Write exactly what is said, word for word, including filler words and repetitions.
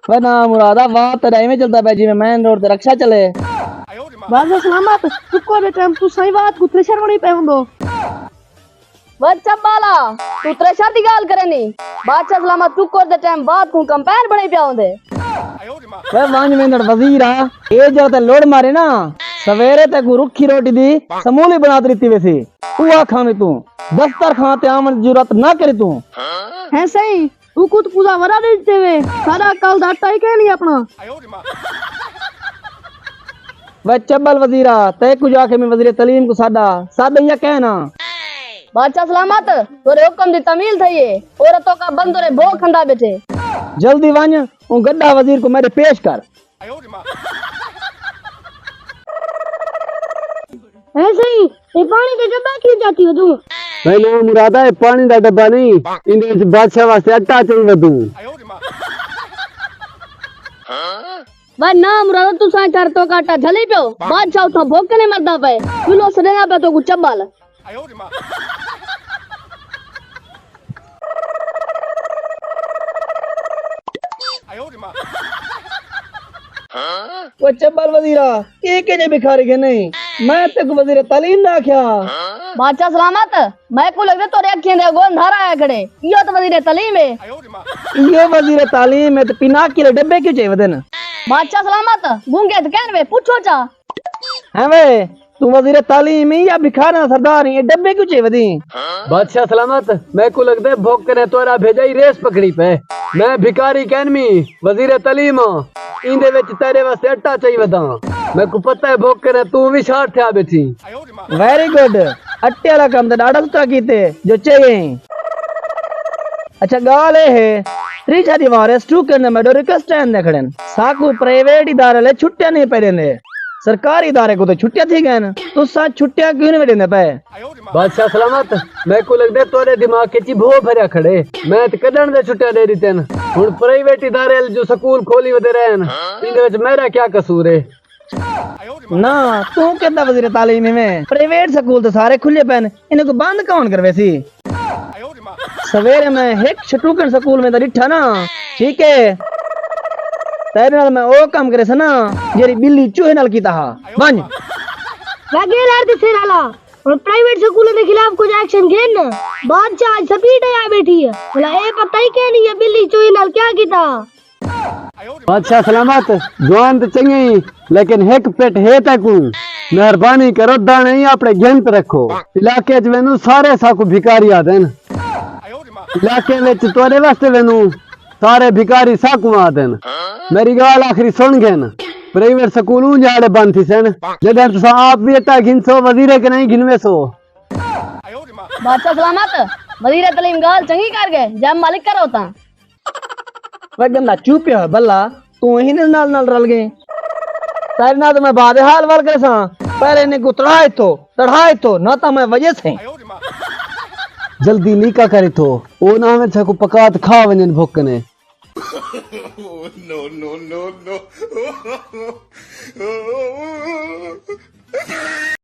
وے نامرادا، وات تیݙا ایویں چلدا پئے جیویں مین روڈ تے رکشہ چلے۔ بادشاہ سلامت، چکو دے ٹائم تساں ہی وات کوں تھریشر بݨی پئے ہوندو۔ وے چبالا، توں تھریشر دی ڳالھ کرے نی؟ بادشاہ سلامت چکو دے ٹائم وات کوں کمپائن بݨی پیا ہوندے۔ وے ونڄ ویندڑ وزیر آ، اے جا تے لوڑ مارے نا، سویرے تیکوں رکھی روٹی دی سمولی بݨا تے ݙتی ویسی۔ اوہا کھاویں توں، دسترخوان تے آوݨ دی جرات نہ کریں توں۔ ہیں سئیں، اوکوں تاں پوزا وݙا ݙے ݙتے وے، ساݙا کل دا اٹا ہی کائنی اپݨا۔ وے چبل وزیرا، تیکوں جو آکھے میں وزیر تعلیم کوں ساݙا، ساݙا یا کہنا۔ بادشاہ سلامت، تیݙے حکم دی تعمیل تھئی ہے، عورتوں کا بندر ہے بھو کھندا ٻیٹھے۔ جلدی ونڄ، اوں گݙا وزیر کوں میݙے پیش کر۔ ہیں سئیں، اے پاݨی دا ڈبہ کیوں چاتی ہو توں؟ بھائی نامرادا، اے پاݨی دا ڈبہ نہیں، ایندے وچ بادشاہ واسطے اٹا چائی ودوں۔ وے نامرادا، تساں اتھاں توں اٹا جھلی پیو، بادشاہ اتھاں بھوک کنے مردا پئے، چولہو سݙیندا پئے تیکوں چبل۔ او چبل وزیرا، اے کیجھے بھکاری گھن آئیں؟ میں تیکوں وزیر تعلیم نہ آکھیا؟ بادشاہ سلامت، میکوں لڳدے تیݙے اکھیں دے اڳوں اندھارا آیا کھڑے، ایہو تاں وزیر تعلیم ہے۔ ایہو وزیر تعلیم ہے تے پیناکی آلے ڈبے کیوں چائی ودن؟ بادشاہ سلامت، گونگے تاں کائنی وے، پچھو چا۔ ہیں وے، توں وزیر تعلیم ہیں یا بھکاریاں دا سردار ہیں؟ اے ڈبے کیوں چائی ودیں؟ بادشاہ سلامت، میکوں لڳدے بھوک کنے تیݙا بھیجا ہی ریس پکڑی پئے۔ میں بھکاری کائنی، وزیر تعلیم ہاں۔ ایندے وچ تیݙے واسطے اٹا چائی وداں۔ میکوں پتہ ہے بھوک کنے توں وی شارٹ تھیا ٻیٹھیں۔ ویری گڈ، اٹے آلا کم تاں ݙاڈھا ستھرا کیتے جو چائی ہیں۔ اچھا، ڳالھ اے ہے، تریجھا دیوار ہے، سٹوڈنٹ دے میݙو ریکویسٹ آندے کھڑن۔ ساکوں پرائیویٹ ادارے آلے چھٹیاں نہیں پئے ݙیندے۔ سرکاری ادارے کوں تاں چھٹیاں تھی ڳئن، تساں چھٹیاں کیوں نہیں ویندے پئے؟ بادشاہ سلامت، میکوں لڳدے تیݙے دماغ وچ بھو بھریا کھڑے۔ میں تاں کݙݨ دے چھٹیاں ݙے ݙتن۔ ہݨ پرائیویٹ ادارے آلے جو سکول کھولی ودے رہن، ایندے وچ میݙا کیا قصور ہے؟ نہ، توں کیندا وزیر تعلیم ہیویں؟ پرائیویٹ سکول تاں سارے کھلے پئن، انہاں کوں بند کون کرویسی؟ سویرے میں ہک سٹوڈنٹ سکول ویندا ݙٹھا نا، ٹھیک ہے؟ تیݙے نال میں او کم کریساں نا، جیڑھی ٻلی چوہے نال کیتا ہا۔ ونڄ۔ لڳے لڑ دے سر آلا۔ ہݨ پرائیویٹ سکولوں دے خلاف کجھ ایکشن گھن۔ بادشاہ اڄ سپیڈ آ ٻیٹھی ہے۔ بھلا اے پتہ ہی کائنی اے ٻلی چوہے نال کیا کیتا۔ بادشاہ سلامت، جوان تے چنڳے ہیں، لیکن ہک پٹ ہے تیکوں۔ مہربانی کرو، داݨے ہی اپݨے گھن تے رکھو۔ علاقے اچ ویندوں سارے ساکوں بھکاری آہدن۔ علاقے وچ تیݙے واسطے ویندوں، سارے بھکاری ساکوں آہدن۔ میݙی ڳالھ آخری سݨ گھن۔ پرائیویٹ سکول اوں جاڑے بند تھیسن، جݙاں تساں آپ وی اٹا گھنسو، وزیر کنے ہی گھنویسو۔ بادشاہ سلامت، وزیر تعلیم ڳالھ چنڳی کر ڳئے، جے مالک کرو تاں۔ وے گندا چوپیا ہویا بلا، توں ہی نال نال رل ڳئیں۔ تیݙے نال تاں میں بعد حال ول کریساں، پہلے انہیں کوں تڑا اتھوں، تڑا اتھوں، نہ تاں میں وڄیسیں۔ جلدی لیکا کر اتھوں، او نہ آوے ساکوں پکا تے کھا ونڄن بھوک کنے۔ No, no, no, no.